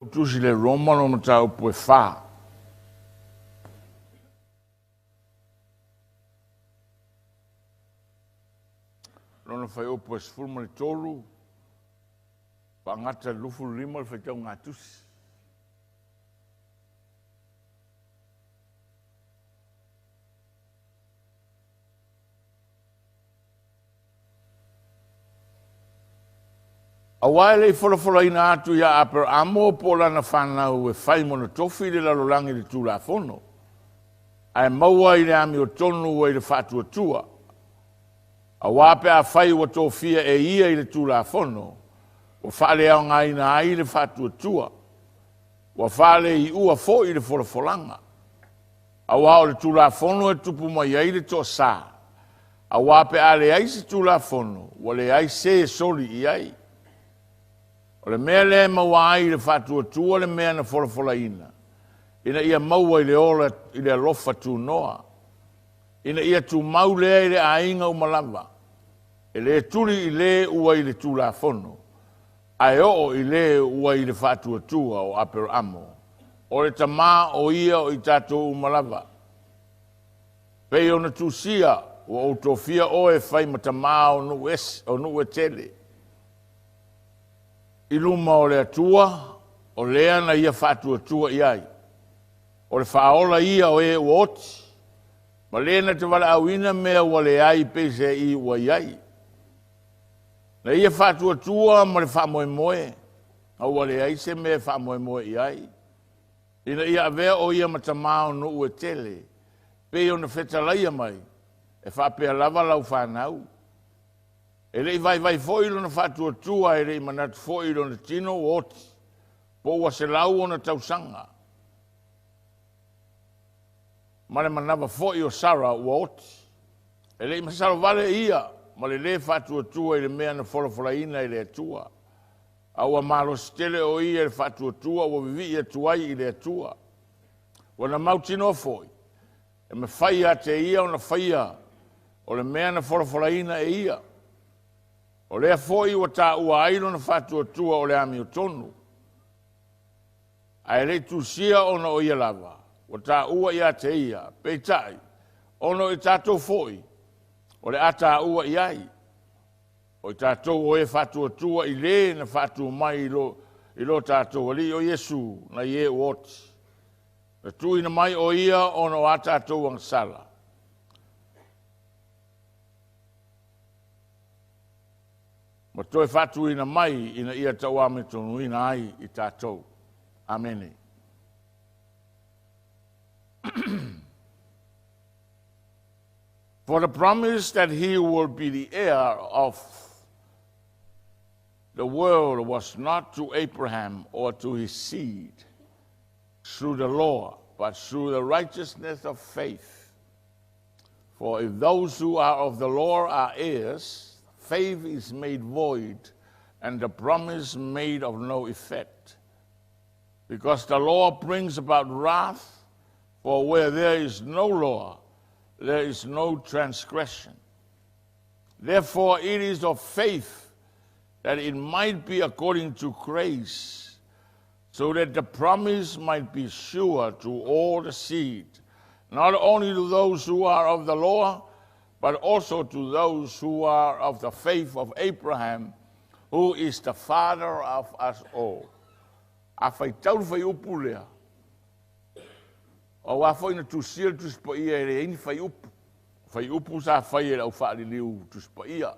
Tusi le Roma lona mataupu e 4. Lona fuaiupu e 13, faagata i le 25 le faitauga tusi. Aua e le i folafolaina atu ia Aperamo po o lana fanau e fai ma ona tofi le lalolagi i le Tulafono, ae maua i le amiotonu ua i le faatuatua. Aua pe afai ua tofia e ia i le Tulafono, ua faaleaogaina ai le faatuatua, ua faaleiua foi le folafolaga. Aua o le Tulafono e tupu mai ai le toasa, aua pe a leai se Tulafono, ua leai se e soli i ai. O le mea lea e maua ai i le faatuatua le mea na folafolaina, ina ia maua i le ola i le alofa tunoa, ina ia tumau lea i le aiga uma lava, e le tuli i le ua i le Tulafono, ae oo i le ua i le faatuatua o Aperamo, o le tamā o ia o i tatou uma lava. Pei ona tusia, ua ou tofia oe e fai ma tamā o nuu ese, o nuu e tele. I luma o le Atua, o lea na ia faatuatua i ai. O le faaola ia o e ua oti, ma le na te valaauina mea ua leai peiseai ua i ai. Na ia faatuatua ma le faamoemoe, a ua leai se mea e faamoemoe i ai, ina ia avea o ia ma tamā o nuu e tele, pei ona fetalaia mai, e faapea lava lau fanau. E le i vaivai foi lona faatuatua, e le i manatu foi i lona tino ua oti, po ua 100 ona tausaga. Ma le manava foi o Sara ua oti. E le i masalo vale ia ma le lē faatuatua i le mea na folafolaina e le Atua. A ua malosi tele o ia i le faatuatua ua vivii atu ai i le Atua. Ua na mautinoa foi, e mafai ia te ia ona faia o le mea na folafolaina e ia. O lea foi ua taua ai lona faatuatua o le amiotonu. Ae le i tusia ona o ia lava, ua taua ia te ia, peitai, ona o i tatou foi, o le a taua i ai. O i tatou o e faatuatua i le na faatu mai i lo tatou Alii o Iesu nai e ua oti. Na tuuina mai o ia ona o a tatou agasala. Ma toe faatuina mai ina ia tauamiotonuina ai i tatou. Amene. For the promise that he will be the heir of the world was not to Abraham or to his seed through the law, but through the righteousness of faith. For if those who are of the law are heirs, faith is made void, and the promise made of no effect. Because the law brings about wrath, for where there is no law, there is no transgression. Therefore, it is of faith that it might be according to grace, so that the promise might be sure to all the seed, not only to those who are of the law, but also to those who are of the faith of Abraham, who is the father of us all. A faitau le fuaiupu lea, aua foi na tusia le Tusi Paia e leai ni fuaiupu. Fuaiupu sa fai e le aufaaliliu Tusi Paia,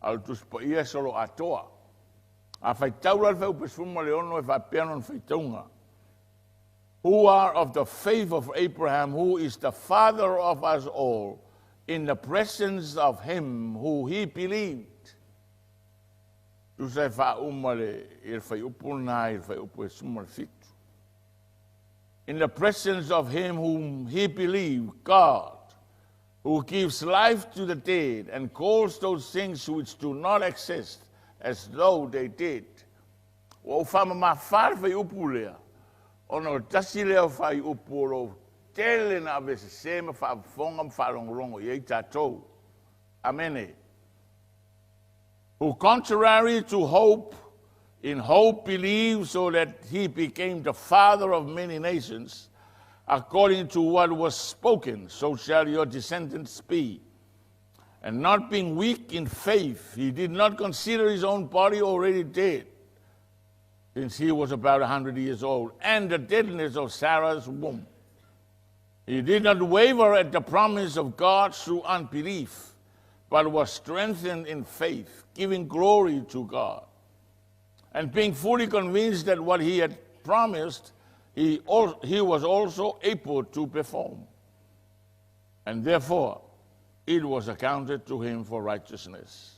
a o le Tusi Paia e solo atoa. A faitau la le fuaiupu e 16 e faapea lona faitauga. Who are of the faith of Abraham, who is the father of us all, in the presence of him who he believed. Tusa e faauma le i le fuaiupu lena i le fuaiupu e 17. In the presence of him whom he believed, God, who gives life to the dead and calls those things which do not exist as though they did. Ua ou faamamafa le fuaiupu lea, ona o le tasi lea o fuaiupu o lo o tele na avesese ma faafofoga ma faalogologo i ai tatou. Amene. Who contrary to hope In hope believed so that he became the father of many nations, according to what was spoken, so shall your descendants be. And not being weak in faith, he did not consider his own body already dead, since he was about 100 years old, and the deadness of Sarah's womb. He did not waver at the promise of God through unbelief, but was strengthened in faith, giving glory to God. And being fully convinced that what he had promised, he was also able to perform. And therefore, it was accounted to him for righteousness.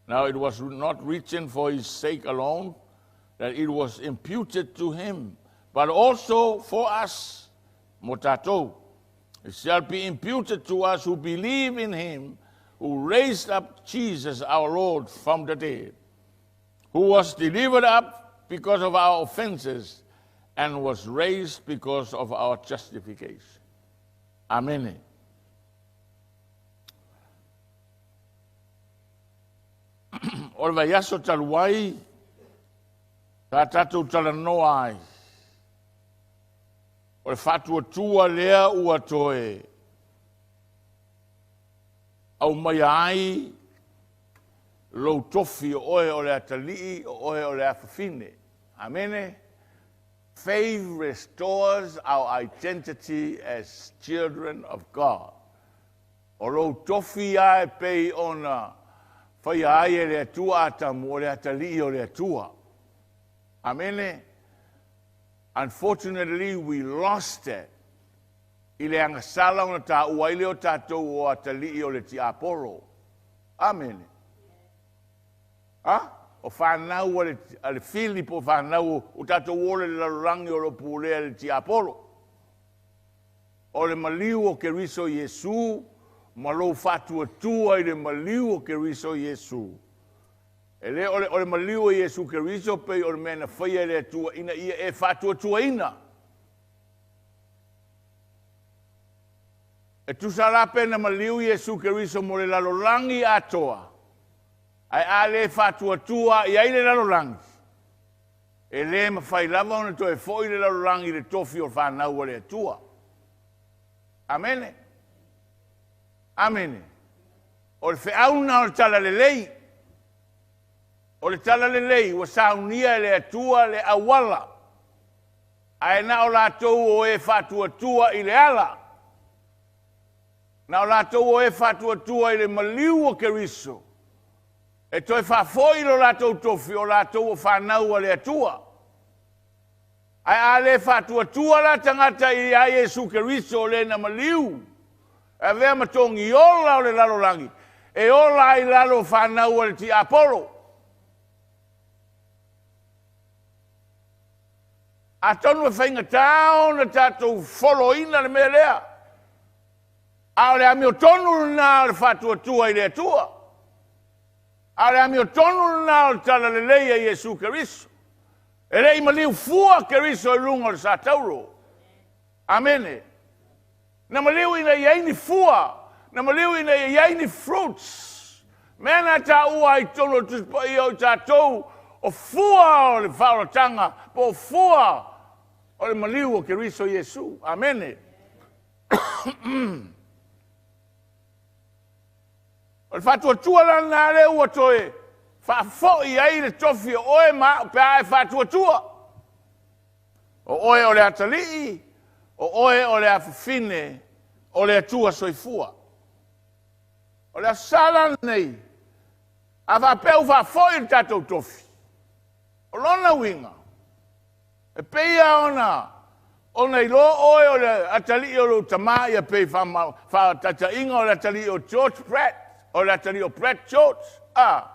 Now it was not written for his sake alone that it was imputed to him, but also for us, motato. It shall be imputed to us who believe in him, who raised up Jesus our Lord from the dead, who was delivered up because of our offenses and was raised because of our justification. Amen. O le vaiaso talu ai, sa tatou talanoa ai. O le faatuatua lea ua toe aumaia ai lou tofi o oe o le atalii, o oe o le afafine. Amene. Faith restores our identity as children of God. O lou tofi lava e pei ona faia ai e le Atua Atamu, o le atalii o le Atua. Amene. Unfortunately, we lost it i le agasala ona taua ai lea o tatou o atalii o le tiapolo. Amene. A? O fanau a le fili po o fanau o tatou ola i le lalolagi o lo o pulea e le tiapolo. O le maliu o Keriso Iesu ma lou faatuatua i le maliu o Keriso Iesu. E le o le, o le maliu o Iesu Keriso pei o le mea na faia e le Atua ina ia e faatuatuaina. E tusa la pe na maliu Iesu Keriso mo le lalolagi atoa, ae a le faatuatua i ai le lalolagi, e le mafai lava ona toe foi le lalolagi i le tofi o fanau a le Atua. Amene. Amene. O le feau lena o le talalelei. O le talalelei ua saunia e le Atua le auala, ae na o latou o e faatuatua i le ala, na o latou o e faatuatua i le maliu o Keriso, e toe faafoi lo latou tofi o latou o fanau a le Atua. Ae a le faatuatua la tagata ia Iesu Keriso o le na maliu, e avea ma togi ola o le lalolagi, e ola ai i lalo o fanau a le tiapolo. Atonu e faigata ona tatou foloina le mea lea, a o le amiotonu lena o le faatuatua i le Atua. A o le amiotonu lena o le talalelei a Iesu Keriso. E le i maliu fua Keriso i luga o le satauro. Amene. Na maliu ina ia i ai ni fua, na maliu ina ia i ai ni fruits. Mea na taua ai i totonu o le Tusi Paia o i tatou o fua o le faaolataga po o fua o le maliu o Keriso Iesu. Amene. O le faatuatua la lena lea ua toe faafoi ai le tofi o oe ma au pe a e faatuatua. O oe o le atalii, o oe o le afafine o le Atua soifua. O le Aso Sa la lenei, a faapea ua faafoi le tatou tofi, o lona uiga, e pei lava ona ona iloa oe o le atalii o lou tama ia pei faataitaiga o le atalii o George Brett, o le atalii o Brett George, a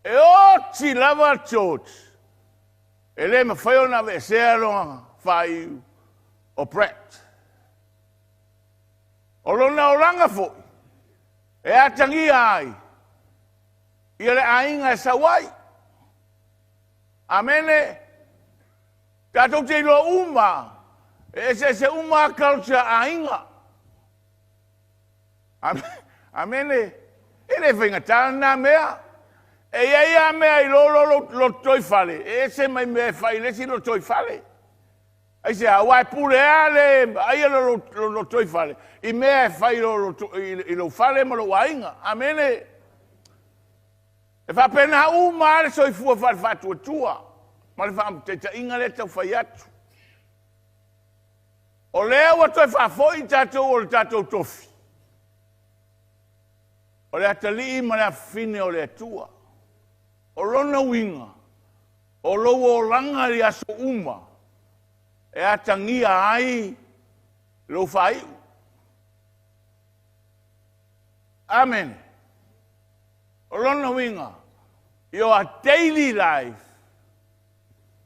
e oti lava George, e le mafai ona aveesea lona faaiu o Brett. O lona olaga foi, e atagia ai ia le aiga e sau ai. Amene. Tatou te iloa uma, e eseese uma a culture a aiga. Amene. E le faigata lena mea. E i ai lava mea i lo lo lotoifale, e ese mai mea e fai i le isi lotoifale. Aisea? Aua e pule lava le vaaia o lou lotoifale i mea e fai i lou fale ma lou aiga. Amene. E faapena uma lava le soifua faale-faatuatua ma le faataitaiga lea e tau fai atu. O lea ua toe faafoi tatou o le tatou tofi, o le atalii ma le afafine o le Atua. O lona uiga, o lou olaga i aso uma e atagia ai lou faaiu. Amene. O lona uiga, your daily life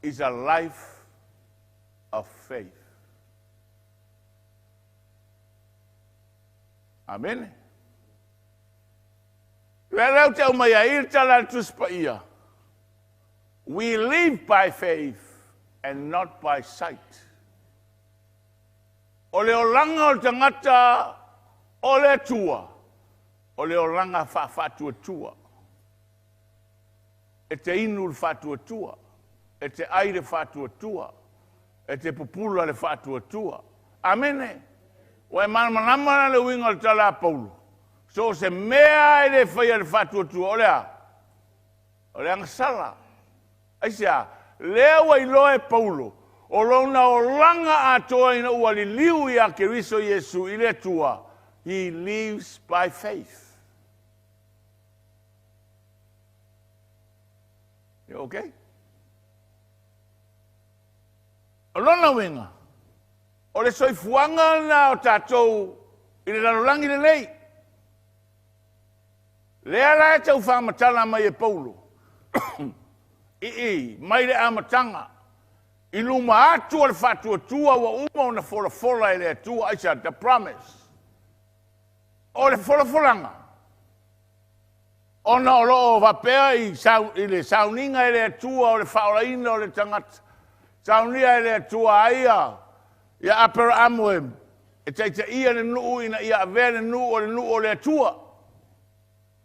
is a life of faith. Amene. Lea lea ou te aumai ai le tala a le Tusi Paia. We live by faith and not by sight. O le olaga o le tagata o le Atua, o le olaga faafaatuatua. E te inu le faatuatua, e te ai le faatuatua, e te pupula le faatuatua. Amene. Ua e malamalama la le uiga o le tala a Paulo. So o se mea e le faia le faatuatua, o le a? O le agasala. Aisea? Lea ua iloa e Paulo, o lona olaga atoa ina ua liliu ia Keriso Iesu i le Atua, he lives by faith. You okay? O lona uiga, o le soifuaga lena o tatou i le lalolagi lenei. Lea la e tau faamatala mai e Paulo, i mai le amataga, i luma atu o le faatuatua ua uma ona folafola e le Atua. Aisea? The promise. O le folafolaga, ona o loo faapea i le sauniga e le Atua o le faaolaina o le tagata. Saunia e le Atua ai ia Aperaamu e taitaia le nuu ina ia avea le nuu o le nuu o le Atua.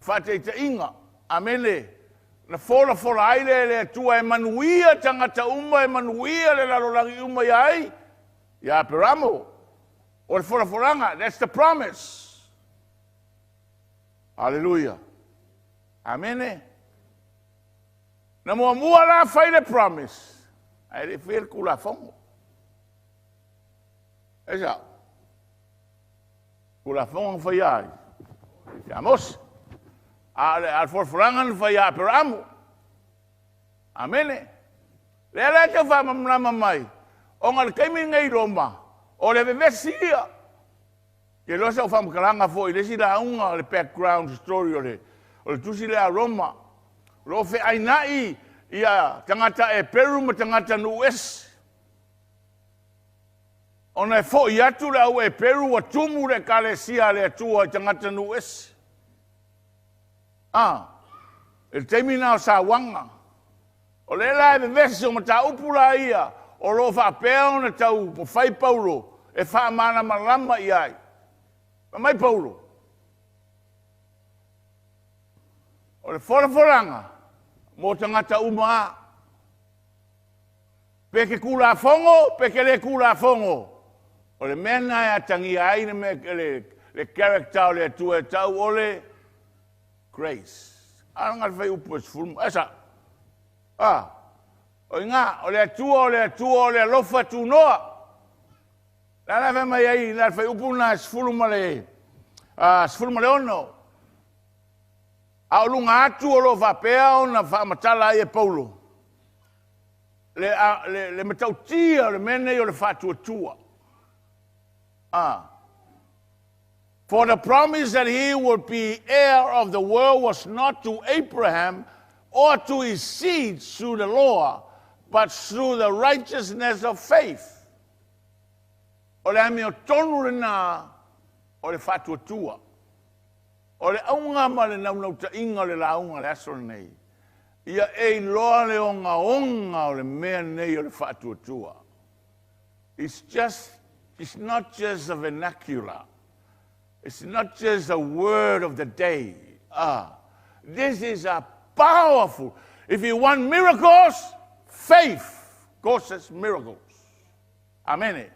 Faataitaiga. Amene. Na folafola ai le le Atua e manuia tagata uma, e manuia le lalolagi uma ia ai ia Aperamo. O le folafolaga, that's the promise. Hallelujah. Amene. Na muamua la fai le promise, ae le faia le Tulafono. E sao. Tulafono na faia ai ia Mose. A o le folafolaga na faia Aperamo. Amene. Lea la e tau faamalamalama mai, ona le taimi nei Roma, o le vevesi ia. Ke loa sau faamatalaga foi i le isi lauga o le background story o le tusi lea a Roma. O lo o feainai ia tagata Eperu ma tagata nuu ese. Ona e foi atu le au Eperu ua tumu le ekalesia a le Atua i tagata nuu ese. Ah, e le taimi na o sauaga. O le la e vevesi o mataupu la ia, o lo o faapea ona tau mafai Paulo e faamalamalama i ai. Fai mai Paulo, o le folafolaga mo tagata uma a. Pe ke Tulafono, pe ke le Tulafono. O le mea na e atagia ai le, mea, le character o le Atua e tau o le grace. A nga le fai upu e 10, esa. Ah, o inga, o le Atua, o le Atua, o le alofa tunoa. La la fai mai ai, la fai upu na 16. A o luga atu o lo faapea ona faamatala ai e Paulo le matautia o le mea nei o le faatuatua. Ah. For the promise that he would be heir of the world was not to Abraham or to his seed through the law, but through the righteousness of faith. O le amiotonu lena o le faatuatua. O le auga ma le naunautaiga o le lauga le aso lenei, ia e iloa le ogaoga o le mea nei o le faatuatua. It's not just a vernacular. It's not just a word of the day. Ah, this is a powerful. If you want miracles, faith causes miracles. Amene.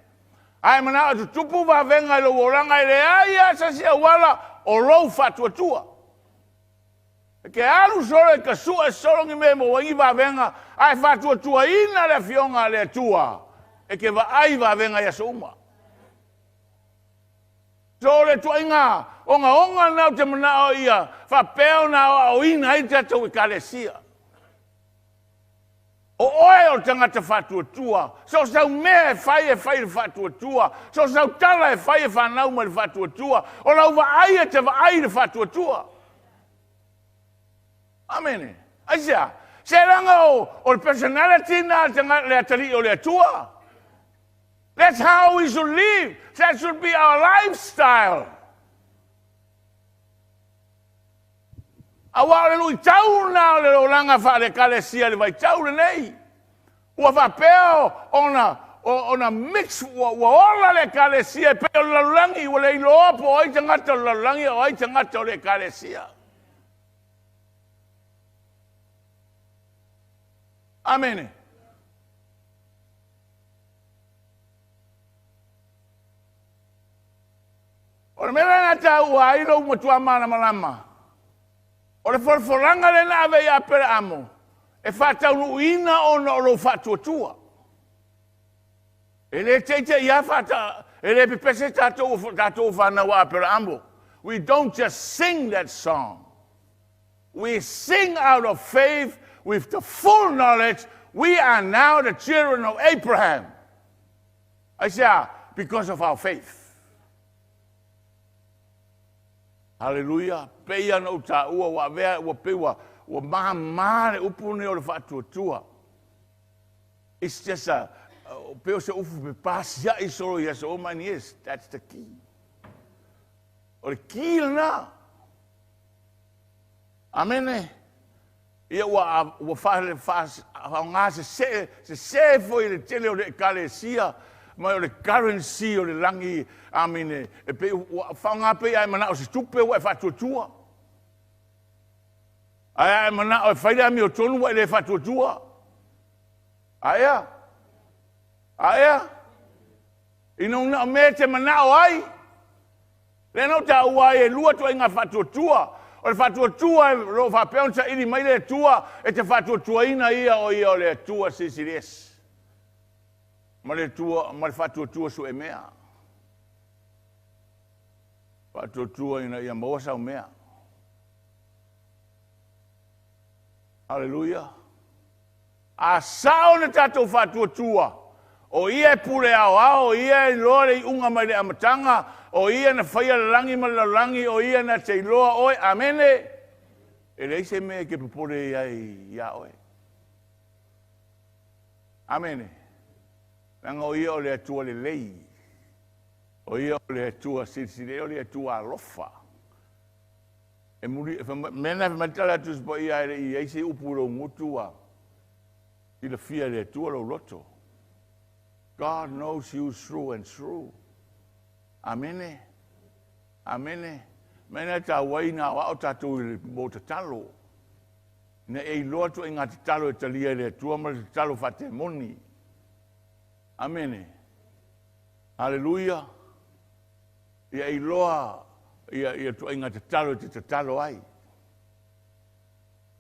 A e manao e tutupu vavega i lou olaga, e leai lava se isi auala o lou faatuatua. E ke alu solo e ka sue solo ni mea e maua ai ni vavega, a e faatuatuaina le Afioga a le Atua e ke vaai vavega i aso uma. So o le tuaiga ogaoga lena ou te manao ia faapea ona aoaoina ai le tatou Ekalesia. O oe o le tagata faatuatua, so o sau mea e fai e fai i le faatuatua, so o sau tala e fai e fanau mai le faatuatua, o lau vaai e te vaai i le faatuatua. Amene. Aisea? Se leaga o le personality na le atalii o le Atua. That's how we should live. That should be our lifestyle. Aua o le luitau lena o le olaga faale-Ekalesia i le vaitau lenei. Ua faapea ona mix, ua ola le Ekalesia e pei o le lalolagi, ua le iloa po o ai tagata o le lalolagi a o ai tagata o le Ekalesia. Amene. O le mea lena taua ai lou matua malamalama, o le folafolaga lea na ave ia Aperaamo, e faataunuuina ona o lou faatuatua. E le teitei lava faata, e le pepese tatou, tatou fanau a Aperaamo. We don't just sing that song. We sing out of faith with the full knowledge we are now the children of Abraham. Aisea? Because of our faith. Haleluia! Pei lava ona ou taua, ua avea, ua pei ua, ua māmā le upu lenei o le faatuatua. It's just a, pei o se ufu pepasia'i solo i aso uma, and yes, that's the key. O le key lena. Amene. Ia ua, ua faaaoga sesee, sesē foi e le tele o le Ekalesia, ma o le currency o le lagi, amene, e pei ua faaaoga pei a e manao se tupe ua e faatuatua. Ae a e manao e fai le amiotonu ua e le faatuatua. Aea? Aea? Ina ua na o mea e te manao ai. Lea na ou taua ai e lua ituaiga faatuatua. O le faatuatua o lo o faapea ona saili mai le Atua e te faatuatuaina ia o ia o le Atua Silisili Ese. Ma le Atua ma le faatuatua suemea. Faatuatua ina ia maua sau mea. Haleluia. A sao na tatou faatuatua, o ia e pule aoao, o ia e iloa le iuga mai le amataga, o ia na faia le lagi ma le lalolagi, o ia na te iloa oe. Amene. E leai se mea e ke popole ai iā oe. Amene. Leaga o ia o le Atua lelei. O ia o le Atua silisili, o le Atua alofa. E muli, e mea na fai mai le tala a Tusi Paia e le i ai se upu i lou gutu ua silafia e le Atua lou loto. God knows you through and through. Amene. Amene. Mea na taua ai na aoao tatou i le mo tatalo. Ina e iloa ituaiga tatalo e talia e le Atua ma le tatalo faatemoni. Amene. Haleluia. Ia e iloa ia ituaiga tatalo e te tatalo ai.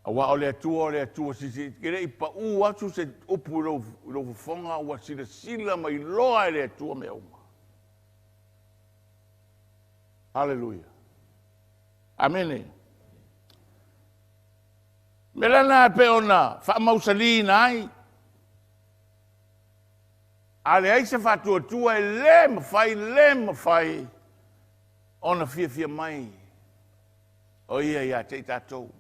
Aua o le Atua o le Atua sisi, e le i pau atu se upu i lou fofoga ua silasila mai loa e le Atua mea uma. Haleluia. Amene. Mea lana e pei ona faamausaliina ai, a leai se faatuatua e le mafai, le mafai ona fiafia mai o ia ia te i tatou.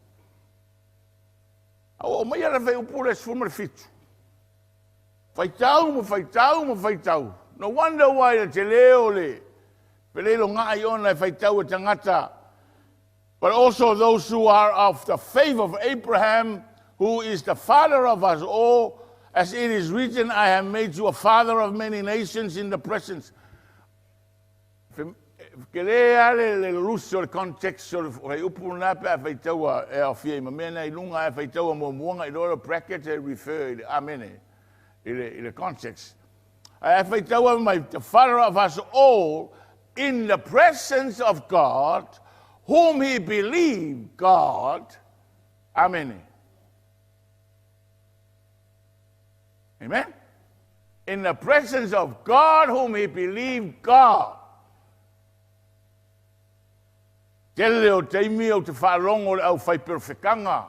A ua oo mai le fuaiupu le 17. Faitau ma faitau ma faitau. No wonder why le tele o le feleilogai ona e faitau e tagata. But also those who are of the faith of Abraham, who is the father of us all, as it is written, I have made you a father of many nations in the presence. Ke le ale le lusi o le context o le fuaiupu na pe a faitaua e aofia i ma mea na i luga a faitaua muamuaga i lo bracket e refer i le amene i le context. Ae faitaua mai, the father of us all in the presence of God, whom he believed God. Amen. Amen. In the presence of God whom he believed God. Tele o taimi o te whaalongo le au whai perfekanga.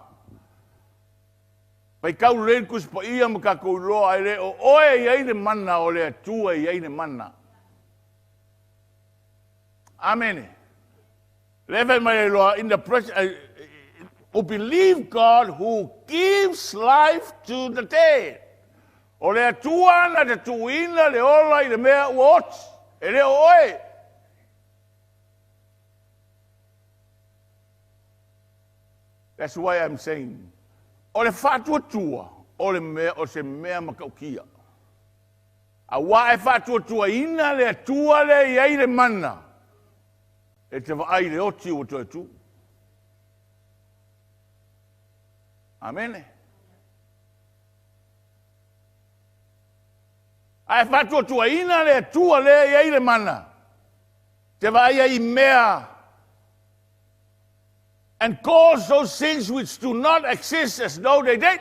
Whai kau le kus pa ia ma kako loa ai le o oe i ai le mana o le atua i ai le mana. Amen. Le mai loa in the presence who believe God who gives life to the dead. O le atua na te tuina le ola i le mea ua oti. E le o oe. That's why I'm saying, o le whātua o le mea o se mea makaukia. A wā e whātua ina le atua le i ai le mana. E te vaai le oti ua toe tu. Amene. A e whātua ina le atua le i ai le mana. Te vaai ai mea. And cause those things which do not exist as though they did.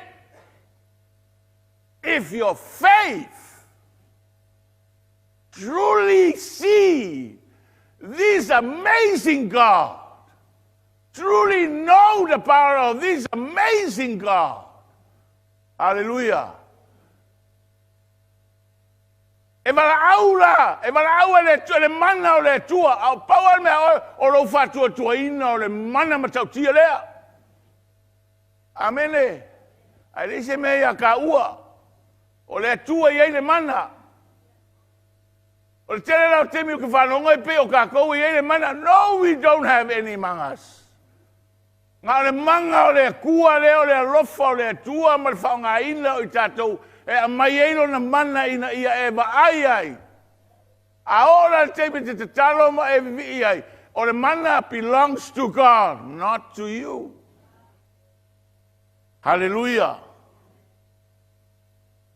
If your faith truly see this amazing God, truly know the power of this amazing God. Hallelujah. E wala aula, e wala aua le mana o le atua, au paua mea o lo whatua tua ina o le mana matautia lea. Amene. Ai le se mea ia ka ua. O le atua i ai le mana. O le tele lau temi o ke whanonga i pe o kākou i ai le mana. No, we don't have any mangas. Ngā o le manga o le akua lea, o le alofa o le atua ma le whaongaina o i tātou e a mai eilo na mana ina ia e vaai ai. A ora le teimi te tatalo ma e vivi ai. O le mana belongs to God, not to you. Hallelujah.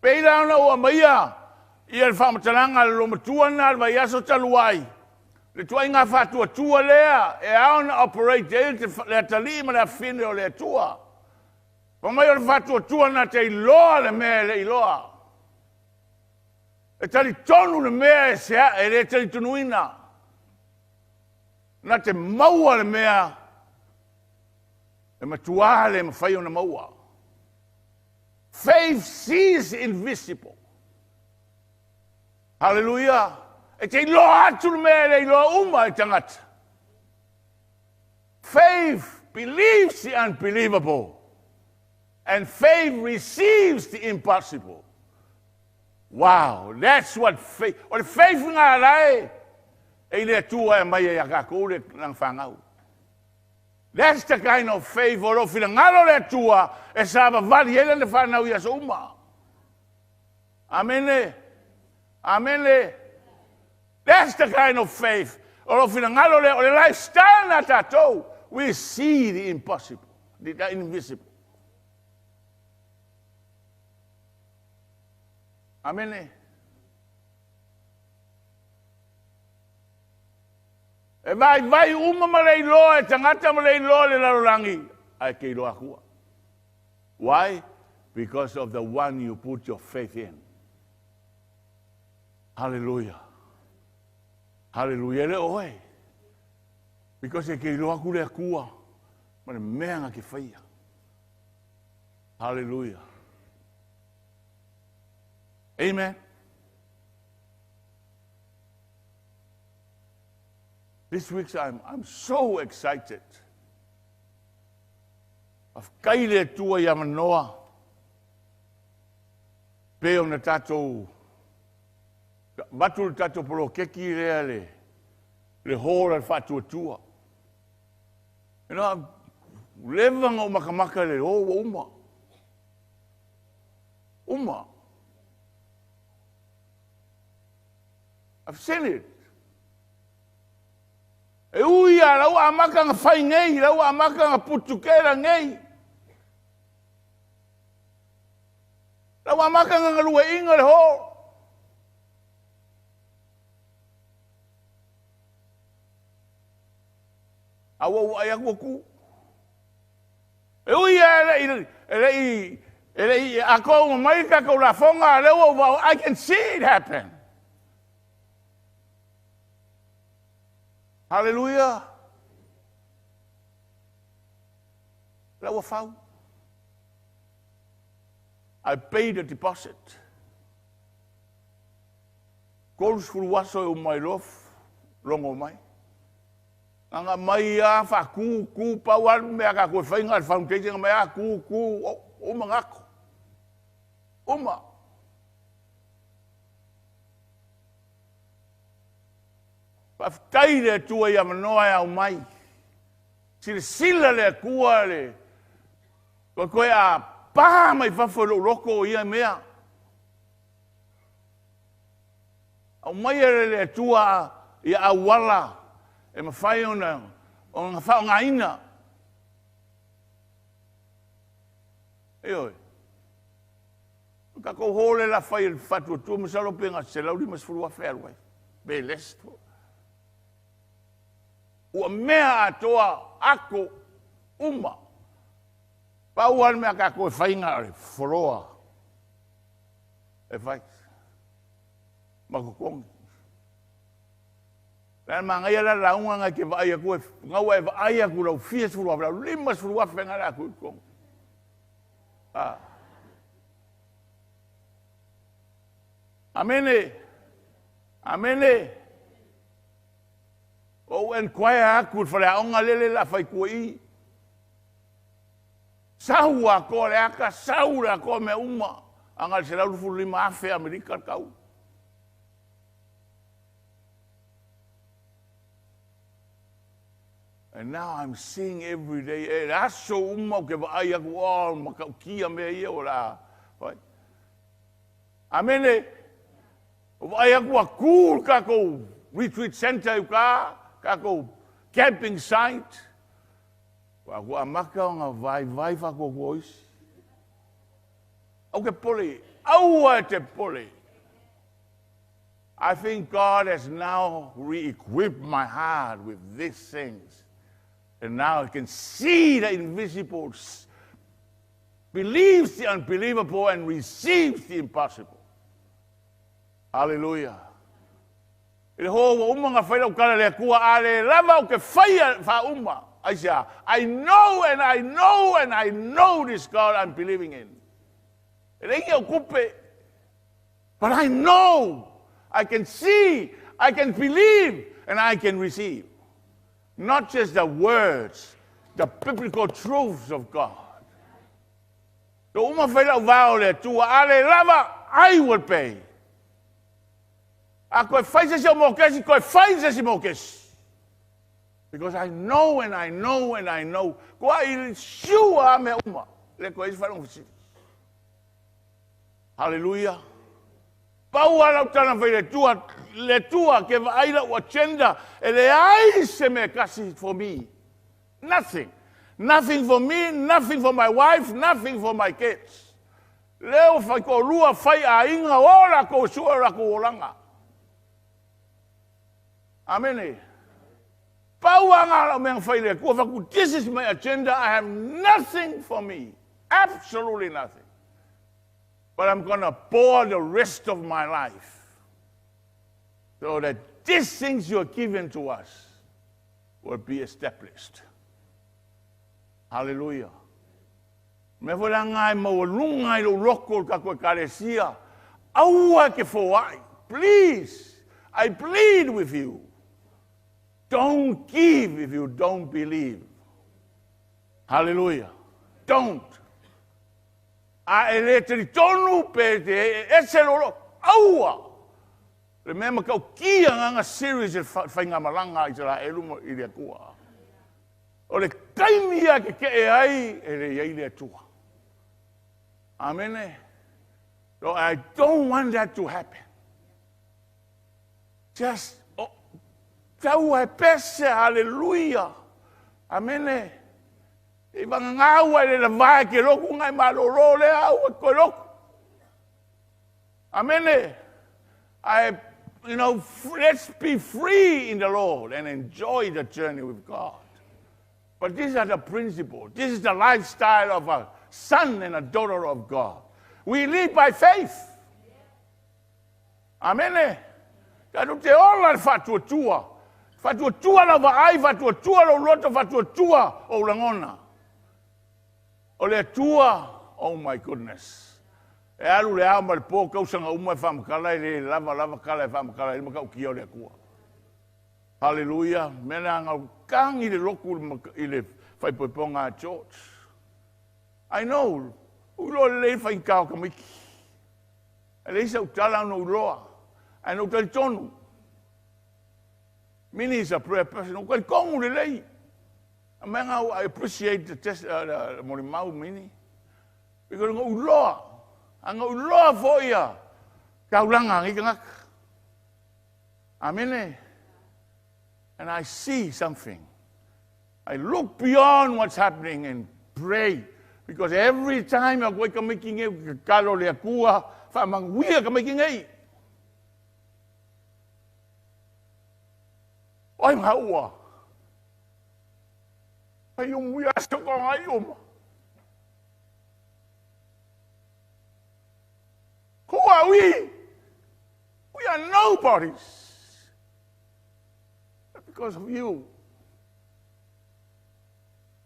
Peila ona ua maia ia le whamatalanga le lomatua na le vaiaso talu ai. Le tuai ngā whātua tua lea e ao na operate e te le atali ma le awhine o le atua. Pa mai o le whātua tua na te iloa le mea le iloa. E tali tonu le mea e sea e le tali tunuina. Na te maua le mea e matua le mawhai o na maua. Faith sees invisible. Hallelujah. E te iloa atu le mea le iloa uma e tangata. Faith believes the unbelievable. And faith receives the impossible. Wow, that's what faith... O le faith ngā rai, e le atua e mai e kākou le nang whangau. That's the kind of faith o lo whina ngalo le atua e sa vali ele le whanau ia so uma. Amene. Amene. That's the kind of faith. O lo whina ngalo le, o le lifestyle na tātou. We see the impossible, the invisible. Amene. E vai vai uma ma le iloa, e tangata ma le iloa le lalolangi. Ai ke iloa kua. Why? Because of the one you put your faith in. Hallelujah. Hallelujah le oe. Because e ke iloa ku le akua, ma le mea nga ke whaia. Hallelujah. Amen. This week I'm so excited. Of kaile tua ia manoa. Pe o na tātou, batu le tātou polo keki rea le hōra le whātua tua. You know, leva ngau makamaka le o ua uma. Uma. I've seen it. E ui a lau amaka nga fai nei, lau amaka nga putukela nei. Lau amaka nga ngalue inga le ho. Aua ua ai aku aku. E ui e le i a kou mai ka kou la fonga le ua I can see it happen. Hallelujah. La ua fau. I paid a deposit. 30 aso e umai lof, longo mai. Nga mai a fa ku ku pau alu mea ka koe whainga le foundation nga mai a ku ku uma ngako. Uma. Whaftai le atua ia manoa e au mai. Sila sila le atua le. Koe koe a pā mai fafo lo loko ia mea. Au mai e le atua ia awala e mawhai ona o ngā whao ngā ina. E oi. Ka kou hole la whai e whatua tua masalo pe ngā se lauri mas furu a whea ruai. Be les to. Ua mea atoa ako uma. Pau al mea ka koe whainga o foroa. E whai. Makokongi. La mangai la launga ngai ke vai aku ngau e vai aku lau fia suru afe lau lima suru afe ngai la ku kong. Ah. Amene. Amene. O enquire aku fale aonga lele la fai kui. Sau a ko le aka sau la ko me uma anga se lau fu lima afe Amerika kau. And now I'm seeing every day, e aso uma ke vaai aku, oh, makaukia mea ia o la. Amene, o vaai aku a cool kākou retreat center i ka, kākou camping site. Wa aku amaka o ngā vai vai whakua kua isi. Au ke pole, aua te pole. I think God has now re-equipped my heart with these things. And now I can see the invisible, believes the unbelievable, and receives the impossible. Hallelujah. I le hoa ua uma ngā whaila ukala le akua, a le lava o ke whaia wha uma. I say, I know and I know and I know this God I'm believing in. E le ingi au kupe. But I know, I can see, I can believe, and I can receive. Not just the words, the biblical truths of God. So uma whaila vao le atua, a le lava, I will pay. A koe whai se se o mokesi, koe whai se se mokesi. Because I know and I know and I know. Koa i siua mea uma. Le koe isi whailonga fisili. Hallelujah. Pau ala utana whai le tua ke vaaila ua agenda e le ai se me kasi for me. Nothing. Nothing for me, nothing for my wife, nothing for my kids. Leo whai ko lua whai a inga o la ko sua la ko olanga. Amene. Pau anga la mea whai le kua whaku, this is my agenda, I have nothing for me. Absolutely nothing. But I'm going to pour the rest of my life so that these things you are given to us will be established. Hallelujah. Me fo la ngai maualunga i lou loko o le tatou ekalesia. Aua ke foai. Please, I plead with you. Don't give if you don't believe. Hallelujah. Don't. A e le tritonu pe te ese lolo. Aua. Le mea makau kia nganga series e whainga malanga i te la elu i le atua. O le taimi a ke ke e ai, e le iai le atua. Amen. So I don't want that to happen. Just, oh, Taua e pese, haleluia. Amene. I vagagau ai le lavae ke loku ngai malolo le au e koe loku. Amene. Let's be free in the Lord and enjoy the journey with God. But these are the principles. This is the lifestyle of a son and a daughter of God. We live by faith. Amene. Tatou te ola le faatuatua. Faatuatua lau vaai, faatuatua lou loto, faatuatua ou lagona. O le Atua, oh my goodness. E alu le ao ma le po kausaga uma e faamatala e le lava lava tala e faamatala ai le matautia o le Atua. Hallelujah. Mea le aga kagi le loku i le faaipoipoga a George. I know, uiloa lelei le faigata o tamaiti. E leai sau tala ona uiloa. Ae na ou talitonu. Minnie is a prayer person. Ou talitonu lelei. Mea I appreciate the test, molimau Minnie. Because na uiloa. A na uiloa foi ia taulaga a nei tagata. Amene. And I see something. I look beyond what's happening and pray. Because every time a koe tamaiti nei tatalo le Atua, faamanuia tamaiti nei. Oi maua. Ai o ia so ko ngai uma. Who are we? We are nobodies. But because of you.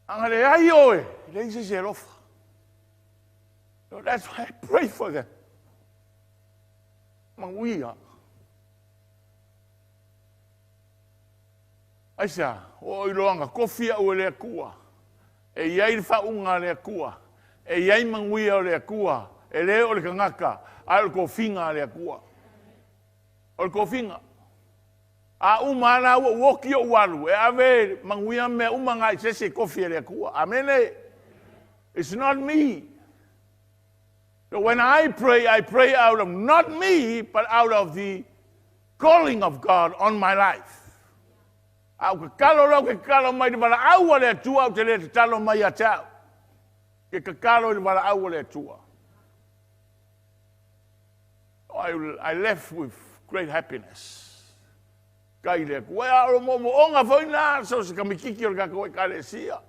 Anga le ai oe, le isi se alofa. So that's why I pray for them. Manuia. Aisea, o iloaga kofi au e le Atua. E iai le faauga a le Atua. E iai manuia o le Atua. E le o le tagata, ae o le tofiga a le Atua. O le tofiga. A uma ana ua uoki o ualu, e ave manuia mea uma ngai se ese kofi e le Atua. Amene. It's not me. So when I pray out of not me, but out of the calling of God on my life. A o tatalo lau ke tatalo mai le valaau a le Atua ou te le tatalo mai ia te au. Ke tatalo i le valaau a le Atua. I left with great happiness. Kai le Atua. E a o mo mo onga foi na so se kamitiki o le tatou ekalesia.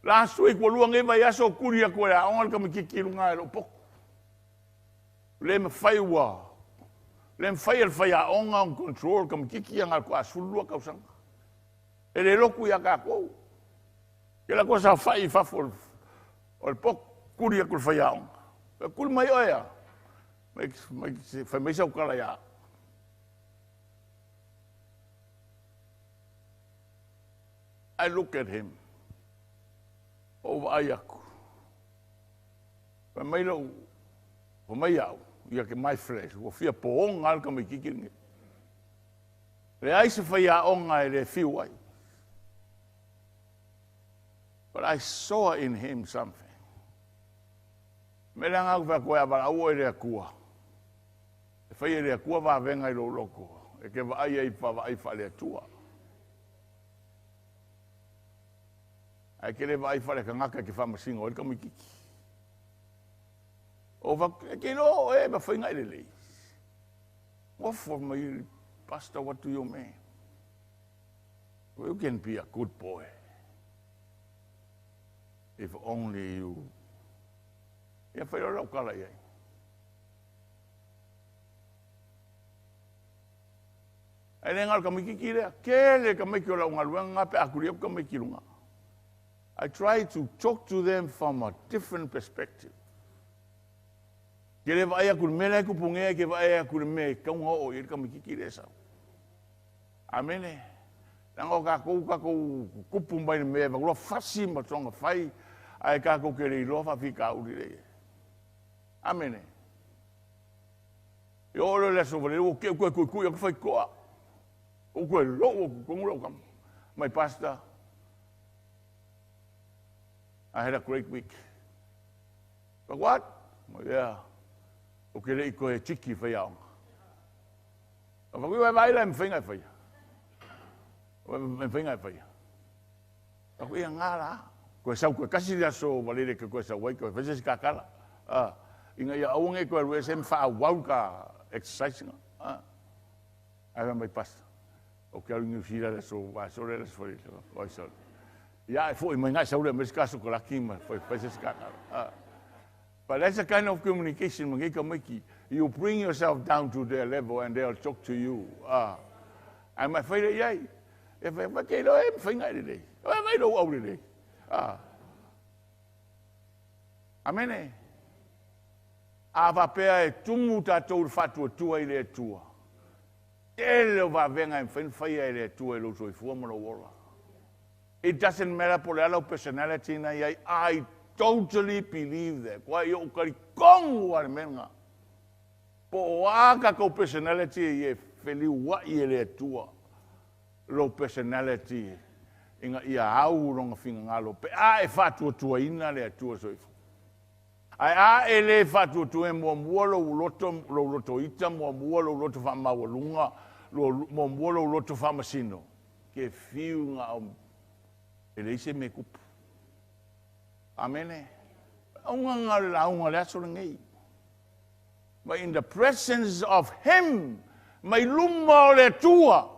Last week ua lua nei vaiaso o kuli atu e aoga le kamitiki i luga e lou potu. Le mawhai ua, le mawhai e le whai aoga on control kamitiki a ngā ko 12 kausaga. E le loku ia kākou. Ke la koa sa whai i fafo o le poku, kuli atu le whai aoga. E kuli mai oe a, mai whai mai sau kala ia. I look at him. O vaai aku. Whai mai lau, whai mai au, ia ke my flesh, ua fia poonga al ka mai kiki nge. Le ai se whai aonga e le fiu ai. But I saw in him something. Me le anga au koe a wala e le akua. E whai e le akua wawenga i lo loko. E ke vaai ai pa vaai wha le atua. Ai ke le vaai wha le kangaka ke whamasingo e ka mikiki. O va ke lo e ma whainga i le lei. Ofo mai pastor, what do you mean? You can be a good boy. If only you... Ia whai ora o kala iai. Ai le ngalo ka mikiki lea. Ke le ka miki o lau ngaluenga ngā pe akuri au ka miki lunga. I try to talk to them from a different perspective. Ke le vaai aku le mea le kupu ngea, ke vaai aku le mea kaunga o i ka mikiki lea sau. Amene. Nanga o kākou kupu mai le mea, vakulua fasi ma tonga whai, ai kākou ke le iloa whawhika uri le. Amene. I o le aso vale, o ke koe kui kui aku whai koa. O koe lo o kongu lau kama. My pastor, I had a great week. But what? Yeah. O ke le i koe tiki whai aonga. Fa kui vai la mfenga e faia. Mfenga e faia. Aku ia ngā la. Koe sau koe kasi le aso valele ke koe sau ai koe fai se si kakala. Inga ia aua nei koe alu ese ma faaauau ka exercise nga. Ae fai mai pastor. Ou te alu i Niu Sila le aso aso le aso fai oi sorry. Ia e foi mai ngai sau le mai se ka sokolaki ma fai fai se si kakala. But that's a kind of communication ma ngei tamaiti. You bring yourself down to their level and they'll talk to you. Ae ma fai le iai. E fai fai ke lo e fai ngai lelei. E vai lou au lelei. Amene. A faapea e tumu tatou i le faatuatua i le Atua. Tele o vavega e mafai ona faia e le Atua i lou soifua ma lou ola. It doesn't matter po o le a lau personality na i ai, I totally believe that. Kua i ou talitonu lava i le mea lena. Po o a tatou personality e feliuai e le Atua lou personality ina ia au lona finagalo pe a e faatuatuaina le Atua soifua. Ae a e le faatuatua muamua lou loto, lou loto ita muamua, lou loto faamaualuga, muamua lou loto faamasino, ke fiu nga o e leai se mea e tupu. Amene. Auga nga o le lauga o le aso lenei. But in the presence of him, mai luma o le Atua,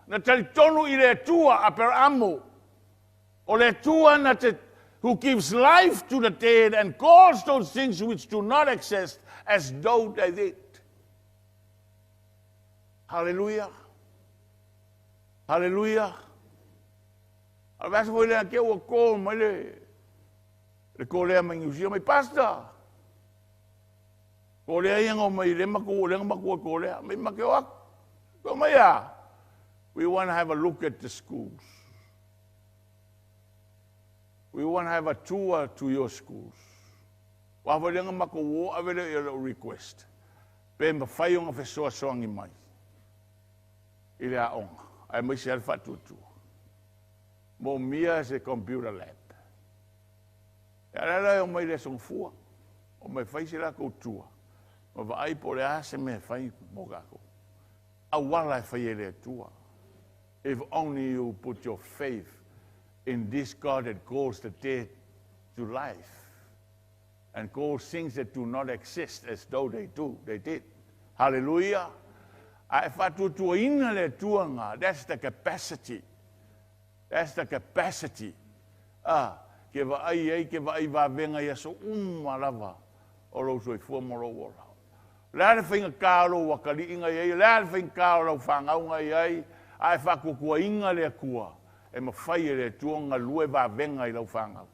na talitonu i le Atua, Aperamo, o le Atua na te, who gives life to the dead and calls those things which do not exist as though they did. Hallelujah. Hallelujah. A le vaiaso foi lea ke ua call mai le kolea mai Niu Sila mai, Pastor, kolea ia nga mai le maku, le maku kolea, mai make o aku. Ko mai a, we want to have a look at the schools. We want to have a tour to your schools. Wa foi lenga mako wo avele i le request. Pe mawhai o nga fesoasoani mai. I le aoga. Ae mai se al faatuatua. Mo mia se computer lab. E ala la o mai le aso gafua. O mai fai se lakou tour. Ma vaai po o le a se mea e fai mo kakou. Auala e fai e le Atua. If only you put your faith in this God that calls the dead to life and calls things that do not exist as though they do, they did. Hallelujah. A e faatuatuaina le Atua nga. That's the capacity. That's the capacity. Ke vaai ai, ke vaai vavega i aso uma lava o lou soifua ma lou ola. O le a le faigata o lou akaliiga i ai, o le a le faigata o lau faagauga i ai, a e faatuatuaina le Atua, e mafai e le Atua ona galue vavega i lau faagau.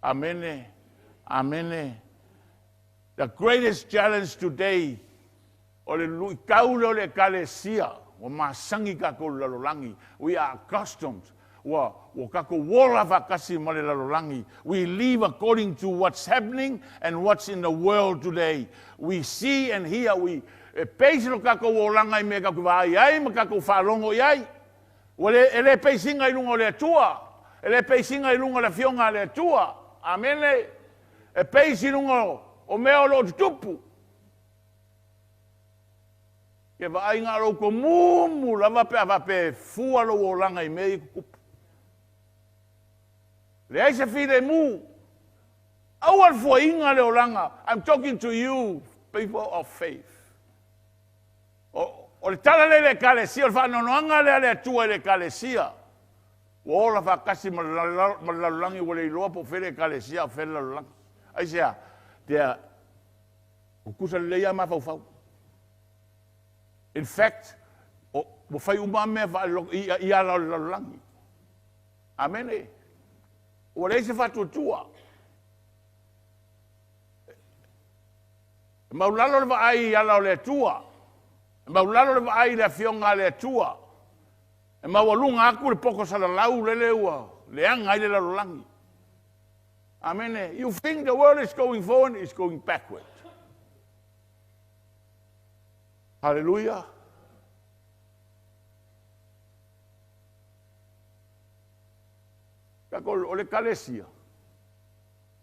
Amene. Amene. The greatest challenge today, o le luitau lea o le Ekalesia, ua masani tatou i le lalolagi. We are accustomed. Ua, ua tatou ola faatasi ma le lalolagi. We live according to what's happening and what's in the world today. We see and hear, we, e base lo tatou olaga i mea tatou te vaai ai ma tatou faalogo i ai. Ua le, e le peisiga i luga o le Atua. E le peisiga i luga o le Afioga a le Atua. Amene. E peisi i luga o mea o lo o tutupu. Ke vaai na o lou tomumu lava pe a faapea e fua lou olaga i mea ia e tutupu. Leai se filemu. Aua le fuaina le olaga. I'm talking to you, people of faith. O le tala lea i le Ekalesia, o le faanoanoaga lea a le Atua i le Ekalesia. Ua ola faatasi ma le lalolagi ua le iloa po o fea le Ekalesia a o fea le lalolagi. Aisea? Tea tutusa lelei lava mafaufau. In fact, ua fai uma lava mea i ala o le lalolagi. Amene. Ua leai se faatuatua. E maulalo le vaai i ala o le Atua. E maulalo le vaai i le Afioga a le Atua. E maualuga atu le poto salalau lele ua leaga ai le lalolagi. Amene. You think the world is going forward, it's going backward. Hallelujah. Tatou, o le Ekalesia,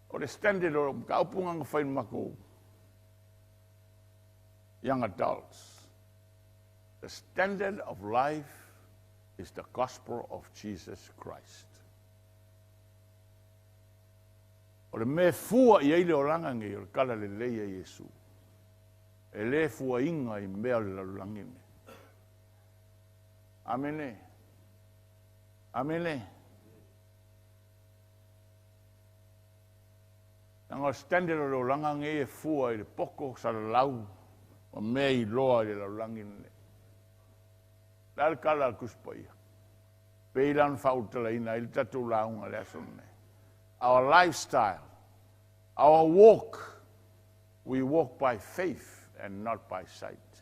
o le standard o le mataupu na na fai i le matou young adults. The standard of life is the gospel of Jesus Christ. O le mea e fua i ai le olaga nei o le tala lelei a Iesu, e le fuaina i mea o le lalolagi lenei. Amene. Amene. Leaga o le standard o le olaga nei e fua i le poto salalau ma mea iloa i le lalolagi lenei. O le a le tala a le Tusi Paia? Pei la ona faaulutalaina ai le tatou lauga i le aso lenei. Our lifestyle, our walk, we walk by faith and not by sight.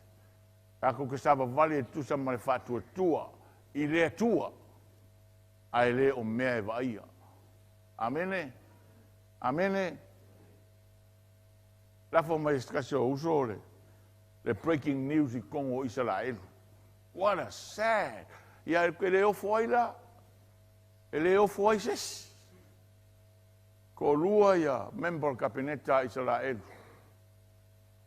Tatou te savavali e tusa ma le faatuatua i le Atua, ae le o mea e vaaia. Amene. Amene. Lafo mai se tasi o uso le, le breaking news i totonu o Isaraelu. What a sad. Ia e le ofo ai la. E le ofo ai se isi. Toalua ia member o le Kapeneta a Isaraelu.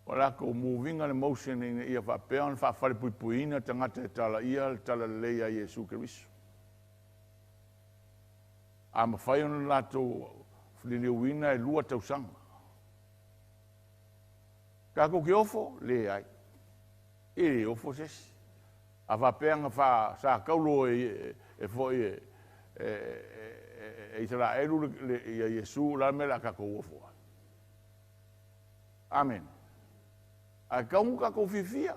Ua latou move ina le motion ina ia faapea ona faafalepuipuiina tagata e talaia le talalelei a Iesu Keriso. A mafai ona latou liliuina e 2 tausaga. Tatou te ofo? Leai. E le ofo se isi. A faapea na fa, sa taulo e, e foi e, e, e, e Isaraelu le, ia Iesu, o le a le mea o le a tatou ofo ai? Amene. Ae tau ona tatou fiafia.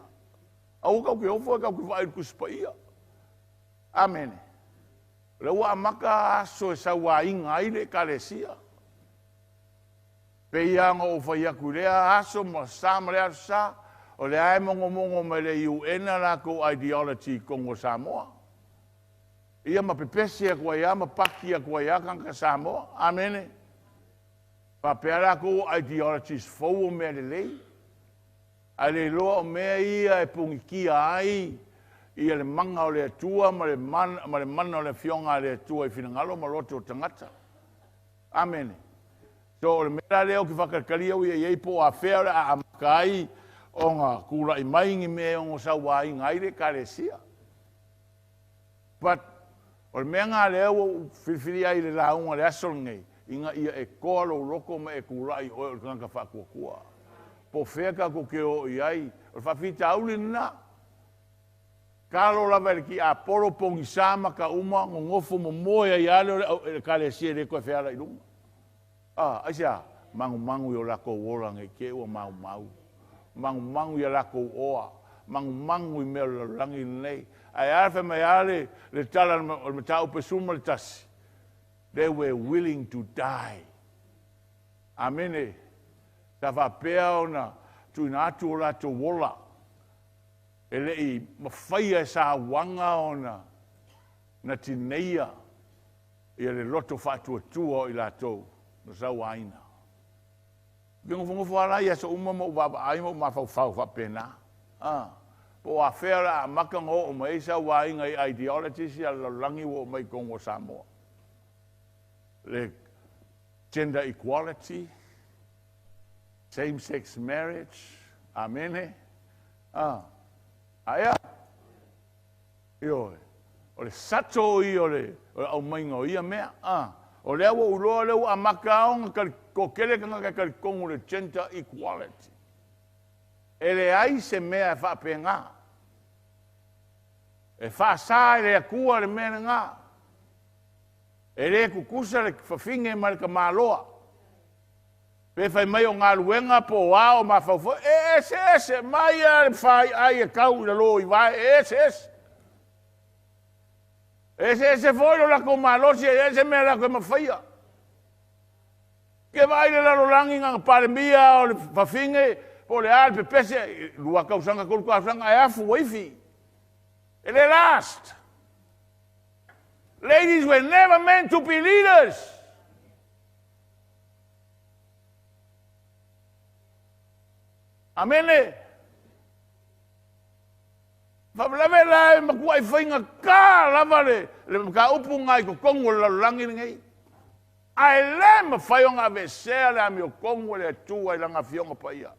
Aua tatou te ofo ae tatou te vaai i le Tusi Paia. Amene. O lea ua amata aso e sauaina ai le Ekalesia. Pei lava ona ou fai atu i lea aso ma sa ma lea aso sa, o lea e mogomogo mai le UN a latou ideology i totonu o Samoa. Ia ma pepesi atu ai lava ma paki atu ai lava tagata Samoa. Amene. Faapea latou ideologies fou o mea lelei. Ae le iloa o mea ia e punitia ai ia le mana o le Atua ma le mana, ma le mana o le Afioga a le Atua i finagalo ma loto o tagata. Amene. So o le mea la lea ou te faatalikali au ia i ai po o afea o le a amata ai ona tulai mai ni mea e ono sauaina ai le Ekalesia. But o le mea lena lea ua ou filifili ai i le lauga i le aso lenei, ina ia e toa lou loto ma e tulai oe o le tagata faatuatua. Po o fea tatou te o i ai, o le faafitauli lena. Talo lava e le tiapolo, pogisa ma ka uma, nonofo momoe ai lava lea o le au Ekalesia e le toe feala i luga. A, aisea? Magumagu i o lakou ola nei te i ua maumau. Magumagu i a lakou oa. Magumagu i mea o le lalolagi lenei. Ae a fai mai a le, le tala o le mataupu e 11, They were willing to die. Amene. Sa faapea ona tuuina atu o latou ola. E le i mafaia e sauaga ona na tineia ia le loto faatuatua o i latou na sauaina. Ou te nofonofo lava la i aso uma ma ou vaavaai ma ou mafaufau faapena. A, po o afea o le a amata ona oo mai ai sauaina i ideologies ia a le lalolagi ua oo mai i totonu o Samoa. Le gender equality, same sex marriage, amene. A, aea? Ioe. O le sato ia o le aumaiga o ia mea. A, o lea ua ou iloa o lea ua amata ona toatele tagata e talitonu i le gender equality. E leai se mea e faapena. E faasa e le Atua le mea lena. E le tutusa le fafine ma le tamaloa. Pe fai mai o galuega po o a o mafaufau, e eseese mai lava le faiai e tau i lalo i vae, e eseese. E eseese foi lo latou malosi, e leai se mea latou e mafaia. Ke vaai le lalolagi na ona Palemia o le fafine po o le a le pepese, 2 tausaga, 3 tausaga ae afu ua ifi. E le last. Ladies were never meant to be leaders. Amene. Faalavelave la e matuai faigata lava le, le mataupu lena i totonu o le lalolagi lenei. Ae le mafai ona aveesea le amiotonu e le Atua i Lana Afioga Paia.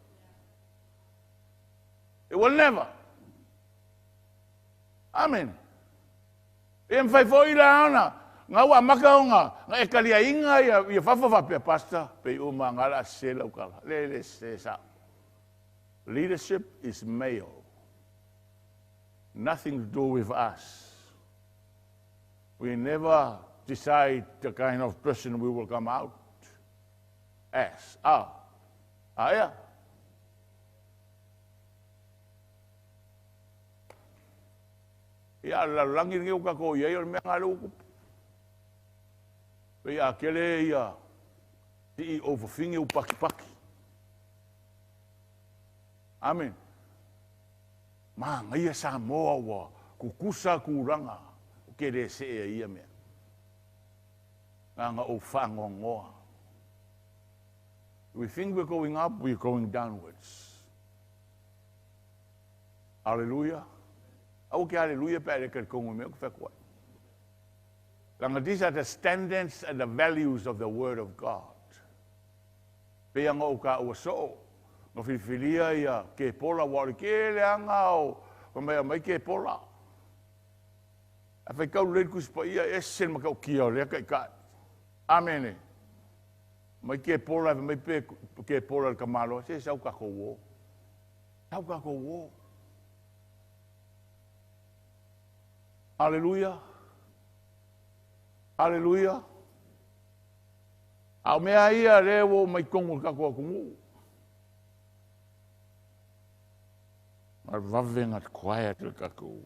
It will never. Amene. E mawhai fo ila ona, ngā ua maka o ngā, ngā e kalia inga ia, ia whawha whapea pastor, pe o ma ngā la se lau kala. Le le se sa. Leadership is male. Nothing to do with us. We never decide the kind of person we will come out as. Ah, ah yeah. Ia la langi ni o ka ko ia o mea ngā le ukupu. Pe ia kele ia ti i o whawhingi u paki paki. Amen. Ma ngaia sa moa ua kukusa kuranga o ke re se e ia mea. Ngā ngā o whangongoa. We think we're going up, we're going downwards. Hallelujah. Au ke hallelujah pe are ke kongo me ko whakua. Langa, these are the standards and the values of the Word of God. Pe anga o ka ua so, no whiwhiria ia ke pola wa ore ke le anga o, o mea mai ke pola. A whai kau le kusi pa ia ese ma kau kia o lea kai kai. Amene. Mai ke pola, mai pe ke pola le kamalo, se sau ka ko wo. Sau ka ko wo. Hallelujah. Hallelujah. Au mea ia le wo mai kongo ka ko kungu. Ma vavenga quiet le ka ko.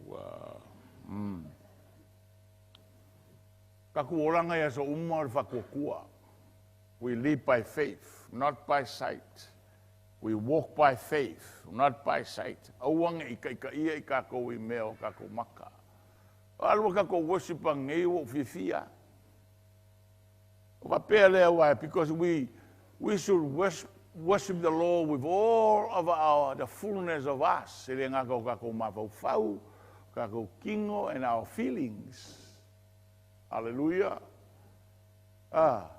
Ka ku oranga ia so uma o whakokua. We live by faith, not by sight. We walk by faith, not by sight. Auanga i ka ia i ka ko i mea o ka ko maka. Alua ka ko worship ang ngei o whiwhia. O wapea lea wai, because we should worship the Lord with all of our, the fullness of us. E le ngā kau ka ko mawhau, ka ko kingo and our feelings. Hallelujah. Ah.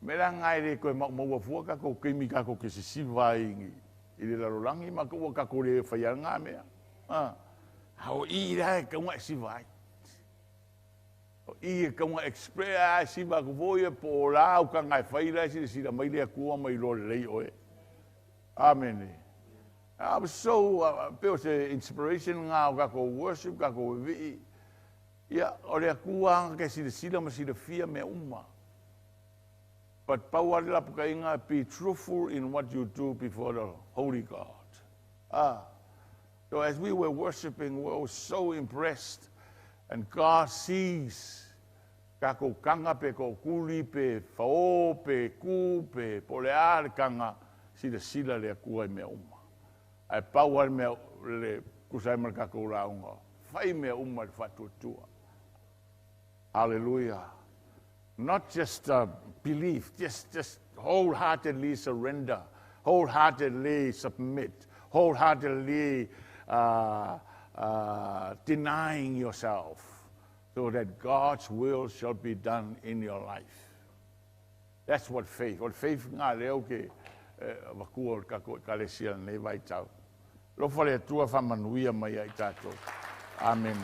Me la ngai le koe mau maua fua ka ko kimi ka ko ke sisiva i i le lalolangi ma ko ka ko le whai ngā mea. Ah. Hao i la e kaunga e siva ai. O i e kaunga express a siva ko voi e po la au ka ngai whai la si sila mai le akua mai lo lei oe. Amen. I was so, pe o se inspiration ngā o ka ko worship, ka ko vi'i. Ia, o le akua anga ke sila sila ma sila fia mea uma. But pau ale la puka inga, be truthful in what you do before the Holy God. Ah. So as we were worshiping, we were so impressed. And God sees ka ko kanga pe ko kuli pe whao pe ku pe pole a le kanga sila sila le akua i mea uma. Ai pau ale mea le kusai ma ka ko launga. Whai mea uma le whatuatua. Hallelujah. Not just belief, just wholeheartedly surrender, wholeheartedly submit, wholeheartedly denying yourself so that God's will shall be done in your life. That's what faith. What faith ngā leo ke wakua o ka ko kalesia nei vai tau. Lofa le atua whamanuia mai ai tātou. Amen.